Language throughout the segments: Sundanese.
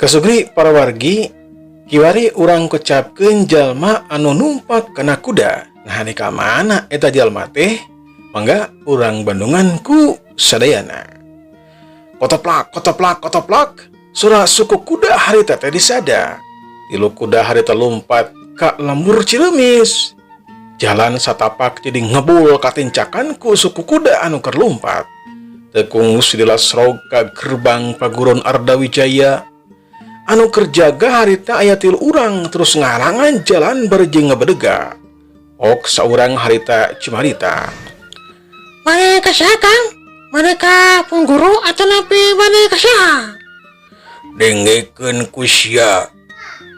Kasugri para wargi, kiwari urang kecapkeun jalma anu numpak kana kuda. Nah, ka mana eta jalma teh? Mangga urang bandungan ku sadayana. Kotoplak, kotoplak, kotoplak. Sora suku kuda harita teh disada. Tilu kuda harita lompat ka lembur Ciremis. Jalan satapak jadi ngebul katincakan ku suku kuda anu keur lumpat. Tekung sidilas rog ka gerbang Paguron Ardawijaya. Anu keur jaga harita aya tilu urang terus ngalangan jalan bari jeung ngebedega. Ok saurang harita cumarita. Maneh ka saha, Kang? Maneh ka pun guru atanapi maneh ka saha? Dengekeun ku sia,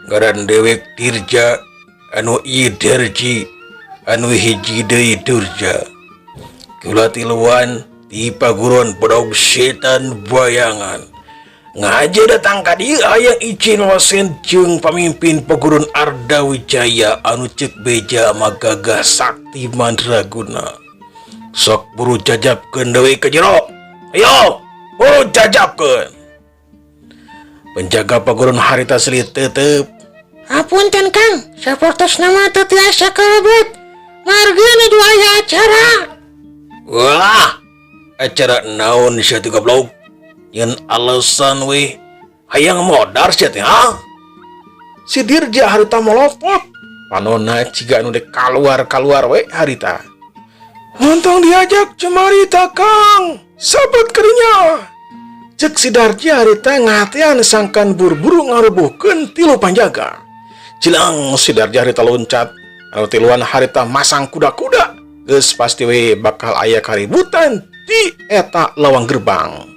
ngaran dewek Dirja, anu ieu Darji, anu hiji deui Durja. Kula tiluan di paguron Bedog Setan Bayangan. Ngaja datang ka dieu hayang izin wasen jeung pamimpin Paguron Arda Wijaya anu cek beja magagah sakti mandraguna. Sok buru jajabkeun deui ke jero. Ayo, buru jajabkeun. Penjaga paguron harita selit tetep. Hapunten, Kang, sapertosna mah teu tiasa kalebet. Margi nuju aya acara. Wah, acara naon sia teh, goblok? Nyen alasan we hayang modar sia teh, ha? Si Dirja harita molotot. Panona ciga anu dek kaluar-kaluar we harita. Montong diajak cemarita, Kang. Sabet kerinya. Cek si Darji harita ngatean sangkan buru-buru ngarubuhkeun tilu panjaga. Jilang si Darji harita loncat. Anu tiluan harita masang kuda-kuda. Geus pasti we bakal aya kaributan di eta lawang gerbang.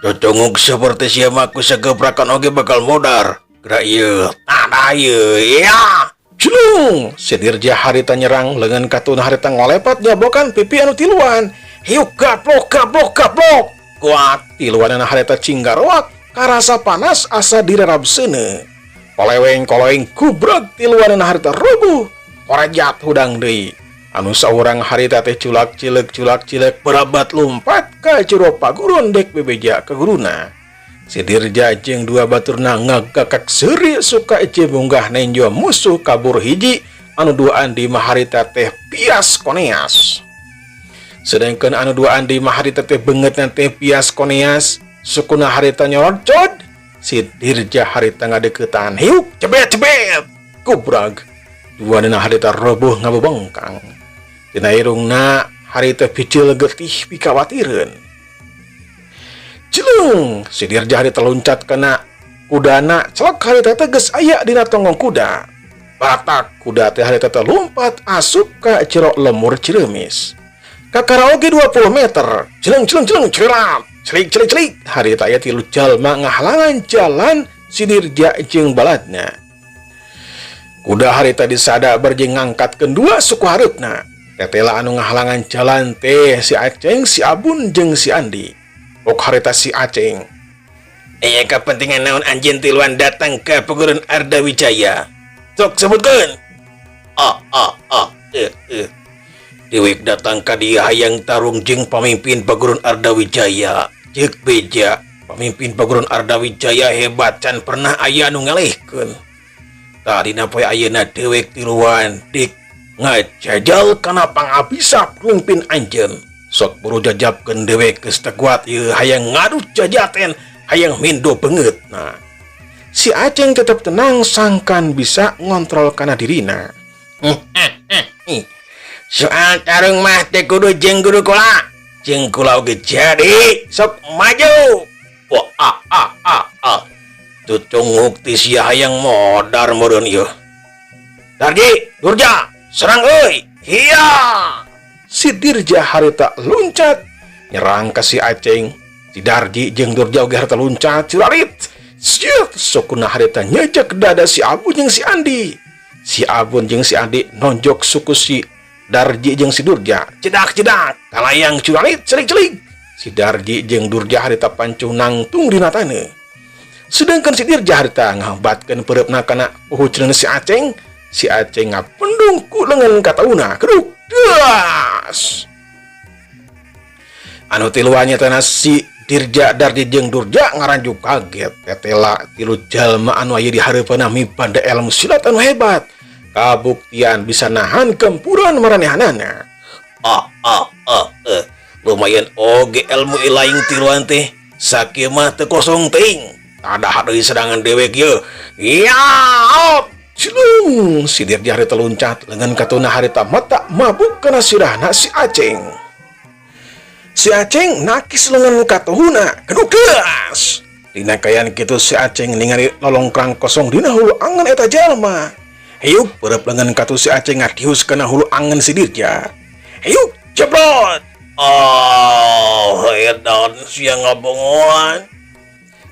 Coconguk seperti sia mah ku sagebrakan oge bakal modar. Gerak ieu, tada ieu, ya. Jelung, si Dirja harita nyerang lengan katun harita ngolepat nyabokan pipi anu tiluan. Hiuk gaplok gaplok gaplok. Kuat tiluan harita cinggaroak karasa panas asa dirarab seuneu. Koleweng koleweng kubrek tiluan harita rubuh. Korejat hudang deui. Anu saurang harita teh culak cilek culak cilek berabat lompat ka jero paguron dek bebeja ke guruna. Si Dirja jeung dua baturna ngagakak seuri suka je munggah nenjo musuh kabur hiji, anu duaan di maharita teh pias koneas. Sedangkan anu duaan di maharita teh beungeutna teh pias koneas, sukuna harita nyorocod. Si Dirja harita ngadeukeutan, hiuk cebet cebet kubrag. Duanana harita roboh ngabebengkang. Tina irungna harita picil getih pikawatireun. Cilung, si Dirja harita loncat kana kudana, celok harita teh geus aya dina tonggong kuda. Batak kuda teh harita teh lompat asup ka jero lemur Ciremis. Kakara oge 20 meter. Cileng cileng cileng cerilat. Celik celik celik. Harita aya tilu jalma ngahalangan jalan si Dirja jeung baladna. Kuda harita disada bari jeung ngangkatkeun dua suku hareupna. Tetela anu ngahalangan jalan teh si Aceng, si Abun jeung si Andi. Ok harita si Aceng. Aya kepentingan naon anjeun tiluan datang ke Paguron Arda Wijaya? Sok sebutkeun. Ah ah ah eh eh. Dewek datang ka dieu hayang tarung jeung pamimpin Paguron Arda Wijaya. Ceuk beja, pamimpin Paguron Arda Wijaya hebat, can pernah aya anu ngalehkeun. Tah, dina poe ayeuna dewek tiluan dik ngajajal kana pangabisa pamimpin anjeun. Sok buru jajabkeun, dewek geus teu kuat ieu hayang ngadu jajaten, hayang mindo beungeut. Nah, si Aceng tetap tenang sangkan bisa ngontrol kana dirina. Soal tarung mah teu kudu jeung guru kula. Jeung kula oge jadi, sok maju. Wah ah ah ah ah. Tucunguk ti sia hayang modar meureun ieu. Darji, Durja, serang euy. Hiya! Si Dirja harita luncat nyerang ka si Aceng. Si Darji jeung Durja oge harita luncat curarit. Siut, sukuna harita nyejek dada si Abun jeung si Andi. Si Abun jeung si Andi nonjok suku si Darji jeung si Durja. Cedak cedak, kalayang curalit celik celik. Si Darji jeung Durja harita pancuh nangtung dina taneuh. Sedangkan si Dirja harita ngahambatkeun peureupna kana puhuceunna si Aceng. Si Aceng ngapendung ku lengan katauna. Keruk. Das. Anu tiluannya tanah si Dirja Darji jeung Durja ngaranjuk kaget tetela tilu jalma anu aya di hareupeunna mibanda ilmu silat anu hebat. Kabuktian bisa nahan gempuran maranehanana. Ah ah ah eh. Lumayan oge ilmu ilaing tiluan teh. Sakieu mah teu kosong teuing. Tadaha deui serangan dewek ieu. Ya! Cilung si Dirja harita luncat lengan katuna harita mata mabuk kana sirahna si Aceng. Si Aceng nakis lengan katuhuna kedugas. Dina kaayaan kitu si Aceng ningali lolongkrang kosong dina hulu angen eta jalma. Hiuk peureub lengan katuh si Aceng ngadius kana hulu angen si Dirja. Hiuk jebrot. Oh, edan sia ngabongoan.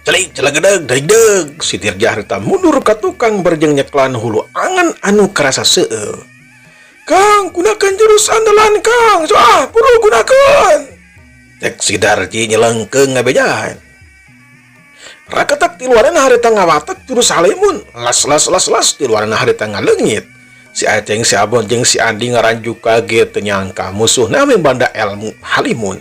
Celik celegedeg degdeg si Dirja harita mundur ka tukang barjeng nyeklan hulu angen anu karasa seueuh. Kang, gunakan jurus andalan Kang. So ah, buru gunakan. Cek si Darji nyelengkeung ngabejaan. Raketak tiluaran harita ngawatek jurus halimun. Las las las las tiluaran harita ngaleungit. Si Aceng, si Abon jeung si Andi ngaranjuk kaget teu nyangka musuhna mibanda ilmu halimun.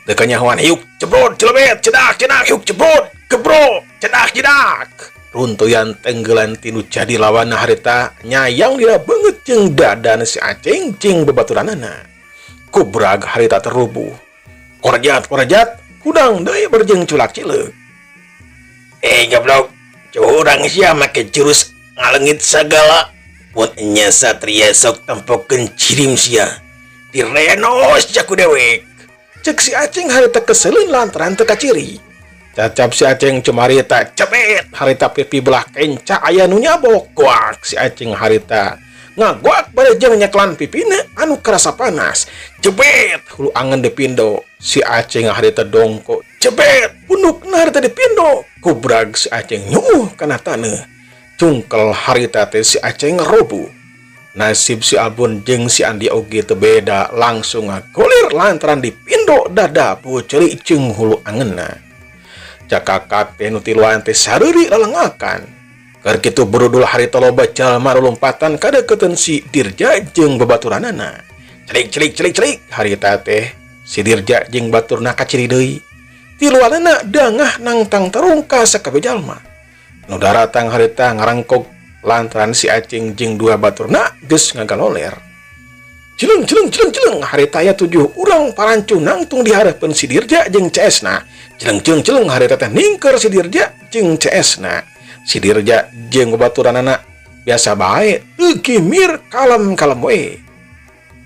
Teu kanyahoan hiuk jebrot celebet cedak cedak hiuk jebrot gebrok cedak cedak. Runtuyan tenggelan tinu jadi lawan harita nyayang dina beungeut jeung dadan si Aceng jeung babaturanana. Kubrag harita terubuh. Korejat korejat hudang deui berjeng culak cileuk. Eh goblok, curang sia make jurus ngalengit sagala. Mun enya satria sok tempokeun jirim sia. Direnos jaku dewek. Cek si Aceng harita keseleun lantaran teu kaciri. Cacap si Aceng cumarita cebet harita pipi belah kenca aya nu nyabok. Goak si Aceng harita ngagoak bade jeung nyeklan pipina anu karasa panas. Jebet hulu angen dipindo. Si Aceng harita dongko. Jebet punukna harita dipindo. Kubrag si Aceng nyuuh kana taneuh. Cungkel harita teh si Aceng robuh. Nasib si Abun jeung si Andi oge teu beda langsung ngagolir lantaran dipindo dada puceuri jeung hulu angenna. Cakakak teh nu tiluan teh sareuri lalengakan. Keur kitu berudul harita loba jalma lulumpatan kadeukeuteun si Dirja jeung babaturanana. Celik celik celik celik harita teh si Dirja jeung baturna kaciri deui. Tiluanana dangah nangtang tarung ka sakabeh jalma. Nu daratang harita ngarengkog lantaran si Aceng jeung dua baturna geus ngagaloler. Cileng cileng cileng cileng harita aya 7 urang parancu nangtung di hareupeun si Dirja jeung CS-na. Cileng cileng cileng harita teh ningker si Dirja jeung CS-na. Si Dirja jeung babaturanana biasa bae teu kimir kalem-kalem we.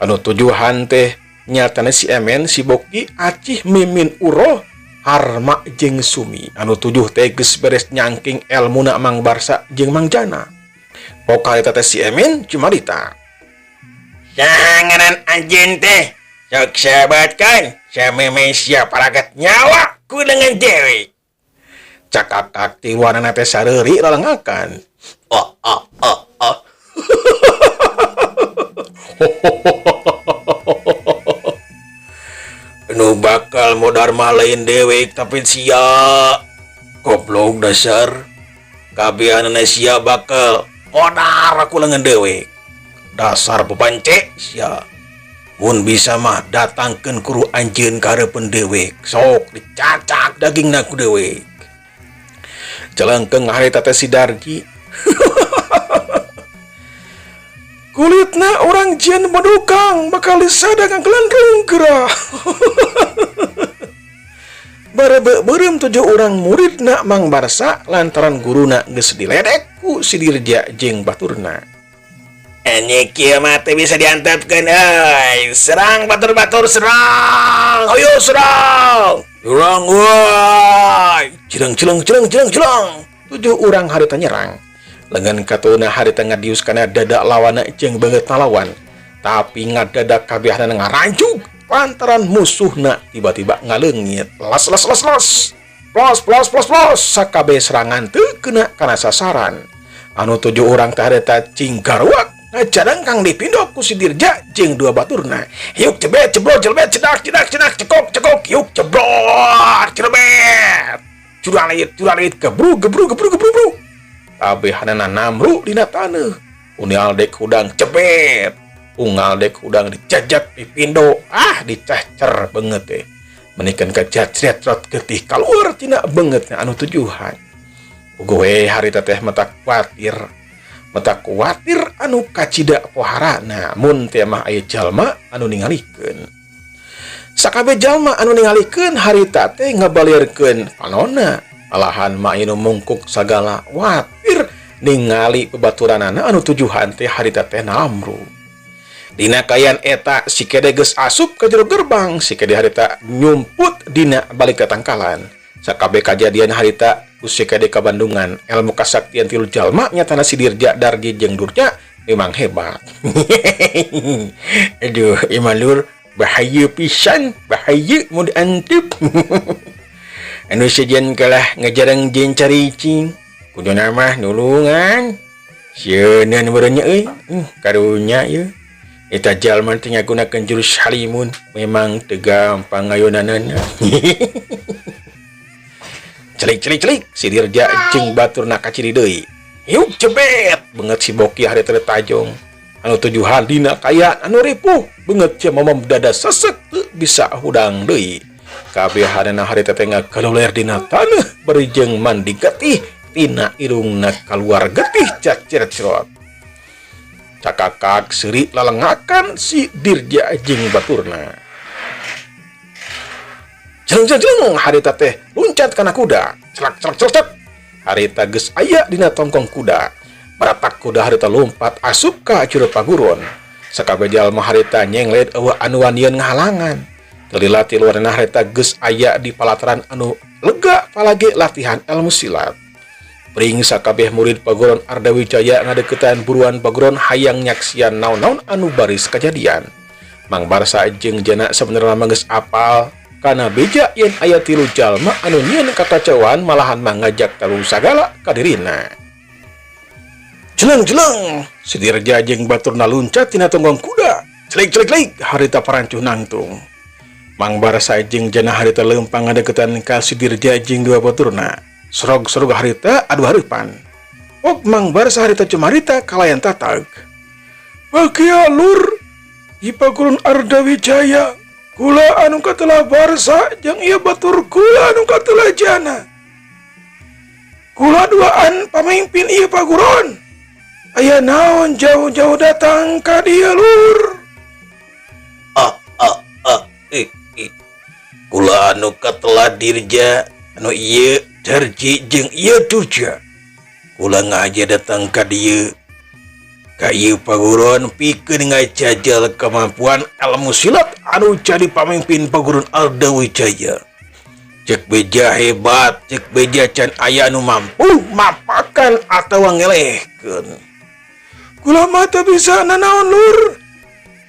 Anu tujuhan teh nyatana si Emen, si Boki, Acih, Mimin, Uroh, Harma jeung Sumi. Anu 7 teh geus beres nyangking elmuna Mang Barsa jeung Mang Jana. Pok harita teh si Emen cumarita. Saha ngaran anjeun teh? Sok sabatkan, sameme sia paragat nyawa ku dengan dewek. Cakakak tiluanana teh sareuri lalengakan. Oh oh oh oh. Nu bakal modar mah lain dewek tapi sia. Goblok dasar. Kabehanana sia bakal modar aku lengan dewek. Dasar bebance sia. Mun bisa mah datangkeun kuru anjeun ka hareupeun dewek. Sok dicacak dagingna ku dewek. Celengkeung harita teh si Darji. Kulitna orang jieun badukang bakal disada ngagelendrung geura. Barebe beureum 7 urang muridna Mang Barsa lantaran guruna geus diledek ku si Dirja jeung baturna. Enya kieu mah teu bisa diantepkeun euy. Serang batur-batur serang. Ayo serang. Serang woi. Cileng cileng cileng cileng cileng. 7 urang harita nyerang. Lengan katuna harita ngadius kana dada lawana jeung beungeut lawan. Tapi ngadadak kabehanana ngaranjug lantaran musuhna tiba-tiba ngaleungit. Las las las las. Plos plos plos plos. Sakabeh serangan teu kena kana sasaran. Anu 7 urang teh harita cing garuak ngajarengkang dipindo ku si Dirja jeung dua baturna. Hiuk jebet jebrot jelebet cedak cedak cedak cekok cekok hiuk jebrot jelebet. Curalit curalit gebru gebru gebru gebru gebru. Kabehanana namru dina taneuh. Unial dek hudang jebet. Ungal dek hudang dijajak dipindo. Ah dicacer beungeut teh. Menikan kajacretrot getih kaluar tina beungeutna anu tujuhan. Puguh we harita teh matak kuatir. Matak kuatir anu kacida poharana mun teh mah aya jalma anu ningalikeun. Sakabeh jalma anu ningalikeun harita teh ngabalirkeun panonna. Alahan mah anu mungkuk sagala watir ningali bebaturanana anu tujuhan teh harita teh nalamru. Dina kaayaan eta si Kede geus asup ka jero gerbang, si Kede harita nyumput dina balik ka tangkalan. Sakabeh kajadian harita ku si Kede kabandungan, ilmu kasaktian tilu jalma nyatana si Dirja, Darji jeung Durja memang hebat. Aduh, ieu lur bahaya pisan, bahaya mun diantep. Anu sejen kalah ngajarang jeung caricing. Kuduna mah nulungan. Sieun meureun nya euy. Karunya ieu. Eta jalma teh ngagunakeun jurus halimun memang teu gampang ngayonanana. Celik celik celik si Dirja jeung baturna kaciri deui. Yuk jebet beungeut si Boki harita teh tajong. Anu tujuhan dina kaayaan anu ripuh beungeut cia momom dada sesek teu bisa hudang deui. Kabehanana harita teh ngagaluler dina taneuh bari jeung mandi getih tina irungna kaluar getih cacret-crot. Cakakak seuri lalengakan si Dirja jeung baturna. Jeleng jeleng jeleng harita teh luncat kana kuda. Celak celak celak celak. Harita geus aya dina tongkong kuda. Baratak kuda harita lompat asup ka jero paguron. Sakabeh jalma harita nyenglet eueuh anu wanian ngahalangan. Lila tiluarna harita geus aya di palataran anu lega palage latihan ilmu silat. Pring sakabeh murid paguron Arda Wijaya ngadeukeutan buruan paguron hayang nyaksian naon-naon anu baris kajadian. Mang Barsa jeung Jana sabenerna mah geus apal kana beja yen aya tilu jalma anu nyieun kakacauan malahan mah ngajak tarung sagala ka dirina. Jeleng-jeleng si Dirja jeung baturna luncat tina tonggong kuda. Celik celik celik harita parancuh nangtung. Mang Barsa jeung Jana harita leumpang ngadeukeutan ka si Dirja jeung dua baturna. Sorog-sorog harita adu hareupan. Ok Mang Barsa harita cumarita kalayan tatag. Bagia lur di paguron Arda Wijaya kula anu katelah Barsa jeung ieu batur kula anu katelah Jana. Kula duaan pamimpin ieu paguron. Aya naon jauh-jauh datang ka dieu lur. Ah ah ah eh, eh. Kula anu katelah Dirja anu ieu Darji jeung ieu Durja. Kula ngaja datang ka dieu ka ieu paguron pikeun ngajajal kemampuan ilmu silat anu jadi pamimpin paguron Arda Wijaya. Cek beja hebat, cek beja can aya anu mampu mapakan atawa ngelehkeun. Kula mah teu bisa nanaon lur.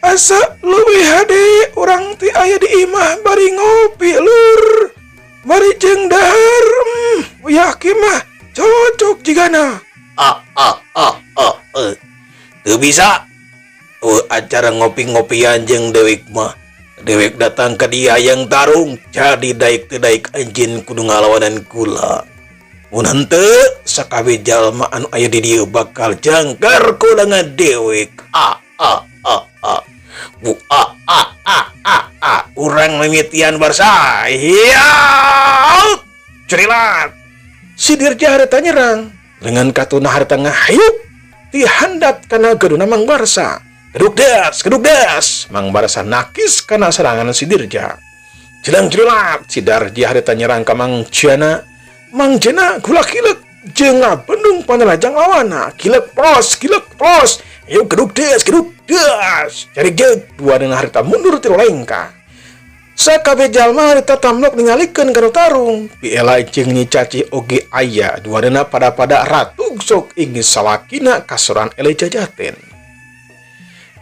Asa leuwih hade urang teh aya di imah bari ngopi lur. Bari jeung dahar, yakin mah cocok jigana. Ah ah ah ah eh. Teu bisa. Oh, acara ngopi-ngopian jeung dewek mah. Dewek datang ka dia yang tarung jadi daik teu daik anjeun kudu ngalawanan kula. Mun henteu sakabeh jalma anu aya di dieu bakal jangkar kulangan dewek. Ah ah ah ah. Bu ah ah ah ah ah. Urang mimitian Barsa. Hiya! Cerilat. Si Dirja harita nyerang. Dengan katuna harita ngahayuk ti handap kana geduna Mang Barsa. Geduk das, geduk das. Mang Barsa nakis kana serangan si Dirja. Jelang cerilat, si Darji harita nyerang ka Mang Jana. Mang Jana gula kilek jeung ngabendung panelajang lawana. Kilek pros, kilek pros. Yuk geduk das, geduk das. Cari jeuk dua dengan harita mundur tilu lengkah. Sakabeh jalma harita tamlok ningalikeun kana tarung. Biela jeung Nyi Cacih oge aya duanana pada-pada ratug sok ingin salakina kasoran ele jajaten.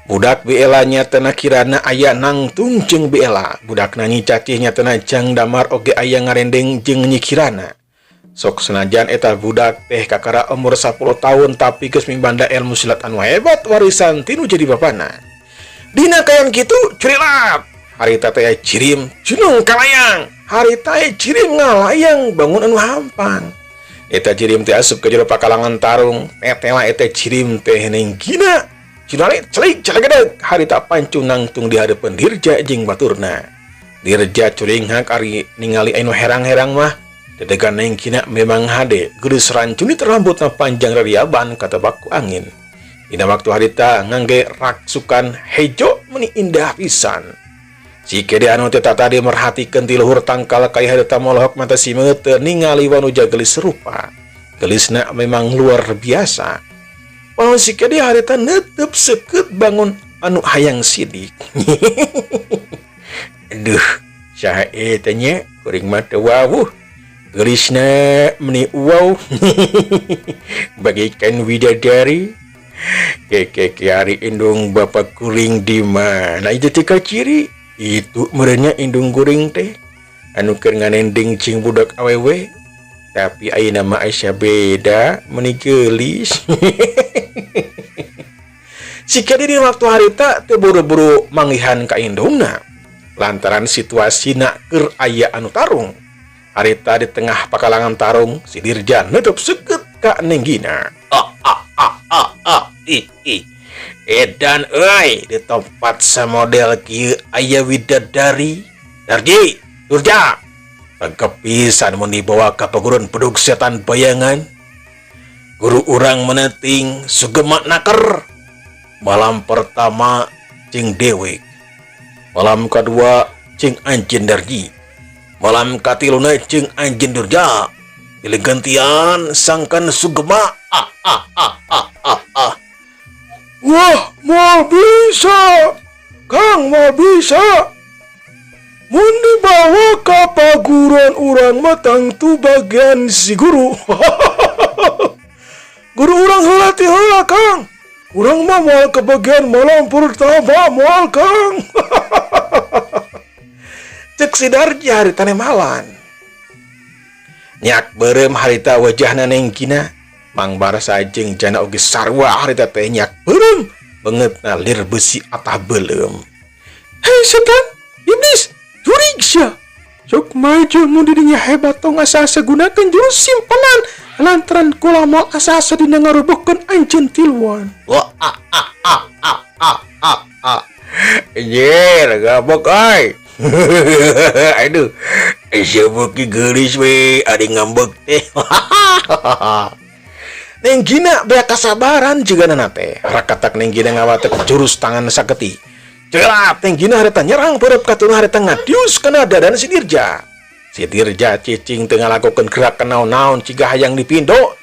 Budak Biela nyatana kirana aya nangtung jeung Biela. Budakna Nyi Cacih nyatana Jang Damar oge aya ngarendeng jeung Nyi Kirana. Sok senajan eta budak teh kakara umur 10 tahun tapi geus mibanda ilmu silat anu hebat warisan tinu jadi bapana. Dina kayan kitu curilat. Harita teh jirim junung kalayang. Harita teh jirim ngalayang bangun anu hampang. Eta jirim teh asup ke jero pakalangan tarung. Tetela eta jirim teh ning gina. Cinale celik celegedeg harita pancu nangtung di hareupeun Dirja jeung baturna. Dirja curinghak ari ningali anu herang-herang mah. Dedegan Neng Gina memang hade, geulis rancunit, rambutna panjang rariaban katebak ku angin. Dina waktu harita ngangge raksukan hejo, meni indah pisan. Si Kede anu teh tadi merhatikeun ti luhur tangkal kai harita molohok mata simeut ningali wanuja gelis rupa. Gelisna memang luar biasa. Panon si Kede harita netep seukeut bangun anu hayang sidik. Aduh, saha eta nya? Kuring mah teu wawuh. Gelisna meni wow. Bagaikan widadari. Keke ari indung bapak kuring di mana itu teh kaciri? Itu meureun nya indung kuring teh anu keur nganendeng cing budak awewe. Tapi ayeuna mah asa beda, meni geulis. Si Kede di waktu harita teu buru-buru manggihan ka indungna lantaran situasina keur aya anu tarung. Harita di tengah pakalangan tarung, si Dirja nutup seukeut ka Neng Gina. Ah ah ah ah ah, ih ih. Edan euy, di tempat samodel kieu aya widadari. Darji, Durja. Lengkap pisan mun dibawa ka paguruan bedug setan bayangan. Guru urang meneting sugema naker. Malam pertama cing dewek. Malam kedua cing anjeun Darji. Malam katiluna cing anjeun Durja. Pilih gantian sangkan sugema. Ah ah ah ah ah ah. Wah, moal bisa. Kang, moal bisa. Mun dibawa ka paguruan urang mah tangtu bagian si guru. Guru urang heula ti heula, Kang. Urang mah moal kebagian malam pertama, moal, Kang. Cek si Darja harita nemalan. Nyak beureum harita wajahna Neng Gina. Mang Barsa jeung Jana oge sarua harita teh nyak beureum beungeutna lir besi atah beuleum. Hei setan, iblis, jurig sia. Sok maju mun dirinya hebat, tong asa-asa gunakan jurus simpanan lantaran kula moal asa-asa dina ngarubuhkeun anjeun tiluan. Wah ah ah ah ah ah ah ah. Anjir, gabok euy. Aduh, sia beuki geulis we ari ngambek teh. Neng Gina beak kasabaran jigana teh. Rakatak Neng Gina ngawatek jurus tangan saketi. Celat Neng Gina harita nyerang peureub katuna harita ngadius kana dadana si Dirja. Si Dirja cicing teu ngalakukeun gerakan naon-naon ciga hayang dipindo.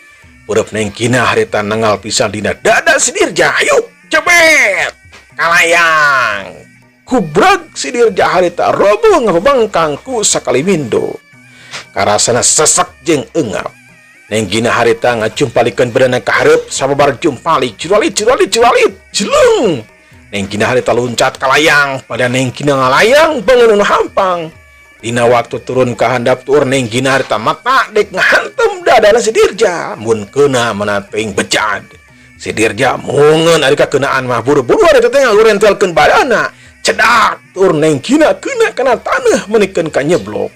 Peureub Neng Gina harita nengal pisan dina dada si Dirja. Hayuk, cebet. Kalayang. Kubrag si Dirja harita roboh ngababangkang ku sakali mindo. Karasana sesek jeung eungap. Neng Gina harita ngajumpalikeun badana ka hareup sababar jumpalik curalit curalit curalit jelung. Neng Gina harita luncat kalayang pada Neng Gina ngalayang bangun nu hampang. Dina waktu turun ka handap tur Neng Gina harita mata dek ngahantem dadana si Dirja mun keuna menateuing bejad. Si Dirja mungeun ari kakeunaan mah, buru-buru harita teh ngagurentelkeun badana. Cedak tur Neng Gina keuna kana taneuh menikeun ka nyeblok.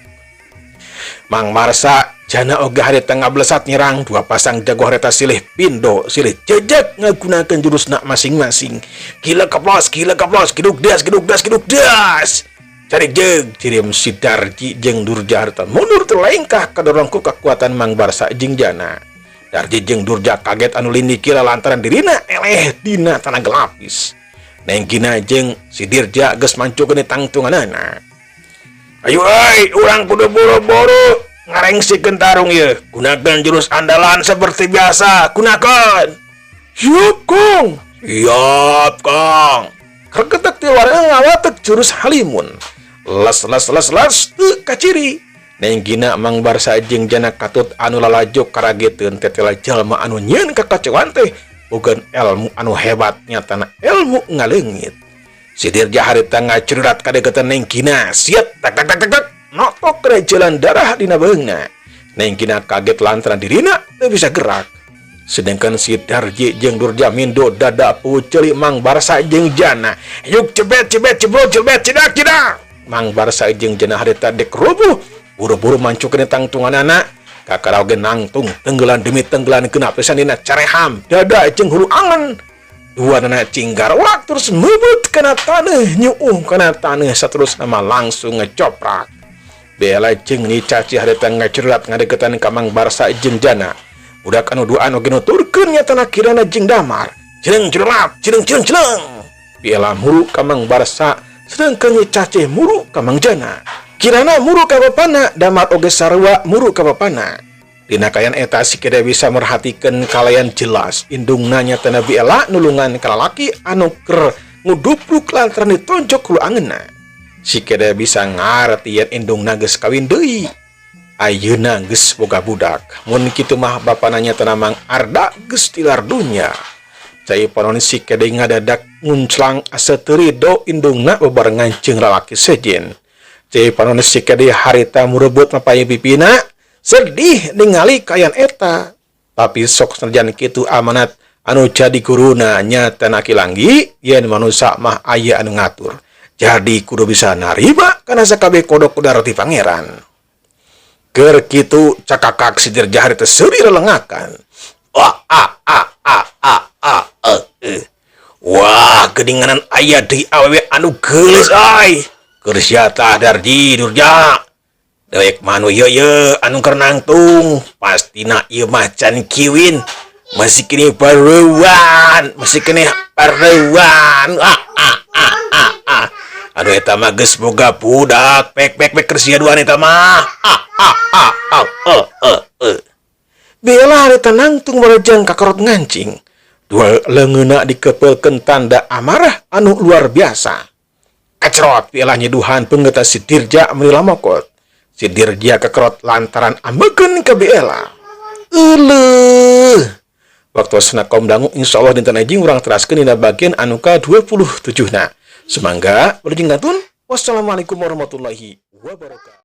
Mang Marsa Jana oge harita ngablesat nyerang, dua pasang jago harita silih pindo silih jejak ngagunakeun jurusna masing-masing. Gila keplos gila keplos, giduk das giduk das giduk das. Cari jeung cirim si Darji jeung Durja harita mundur terlengkah kadorong ku kekuatan Mang Barsa jeung Jana. Darji jeung Durja kaget anu lini kira lantaran dirina eleh dina tanah gelapis. Neng Gina jeung si Dirja geus mancukeun tangtunganana. Ayo euy, urang kudu buru-buru ngarengsikeun tarung ieu. Gunakan jurus andalan seperti biasa. Gunakan. Siap, Kang. Siap, Kang. Kreketek ti warna ngawatek jurus halimun. Les les les les teu kaciri. Neng Gina, Mang Barsa jeung Jana katut anu lalajo karageteun tetela jalma anu nyieun kakacauan teh boga ilmu anu hebat, nyatana ilmu ngaleungit. Si Dirja harita ngacurat kadeukeutan Neng Gina. Siat tak tak tak tak tak. Notok kena jalan darah dina beungna. Neng Gina kaget lantaran dirina teu bisa gerak. Sedangkan si Darji jeung Durja mindo dada puceuli Mang Barsa jeung Jana. Yuk cebet cebet cebrot cebet cedak cedak. Mang Barsa jeung Jana harita dek rubuh. Buru-buru mancukeun tangtunganana. Kakara oge nangtung tenggelan demi tenggelan kena pisan dina careham dada jeung hulu angen. Duanana cinggarwak terus meubet kana taneuh, nyuuh kana taneuh, saterusna mah langsung ngecoprak. Bella jeung Nyi Caci harita ngacerat ngadeukeutan ka Mang Barsa jeung Jana. Budak anu duaan oge nuturkeun nyatana Kirana jeung Damar. Cileng cerelat, cileng cileng cileng. Bella muru ka Mang Barsa, sedangkan Nyi Caci muru ka Mang Jana. Kirana muru ka bapana, Damar oge sarua muru ka bapana. Dina kaayaan eta si Kede bisa merhatikeun kalayan jelas indungna nyatana Biela nulungan ka lalaki anu keur ngudupruk lantaran ditonjok hulu angeunna. Si Kede bisa ngarti yen indungna geus kawin deui. Ayeuna geus boga budak. Mun kitu mah bapana nyatana Mang Arda geus tilar dunya. Cai panon si Kede ngadadak ngunclang asa teu rido indungna bebarengan jeung lalaki sejen. Cai panon si Kede harita murebut mapay pipina, sedih ningali kaayaan eta. Tapi sok sanajan kitu amanat anu jadi guruna nyatana Ki Langgi yen manusa mah aya anu ngatur. Jadi kudu bisa narima kana sakabeh qodho qodar ti Pangeran. Keur kitu cakakak si Dirja harita seuri lelengakan. Wah, ah ah ah ah ah eh, eh. Wah, geuninganan aya deui awewe anu geulis euy. Keur sia tah Darji Durja. Dewek mah nu ieu ye anu keur nangtung, pastina ieu mah can kiwin. Masih keneh parawan, masih keneh parawan. Ah ah ah ah ah. Aduh, eta mah geus boga budak, pek pek pek keur sia duaan eta mah. Ah ah ah ah eh eh eh. Bella harita nangtung barejang kakorot ngancing. Dua leungeunna dikepeulkeun tanda amarah anu luar biasa. Kacerot Bella nyeduhan peungeutna si Dirja meuni lamokot. Si Dirja kekerot lantaran ambekeun ka Bella. Euleuh. Waktosna kaum dangu, insyaallah dinten enjing urang teraskeun dina bagian anu ka-27 na. Sumangga wilujeng kantun. Wassalamualaikum warahmatullahi wabarakatuh.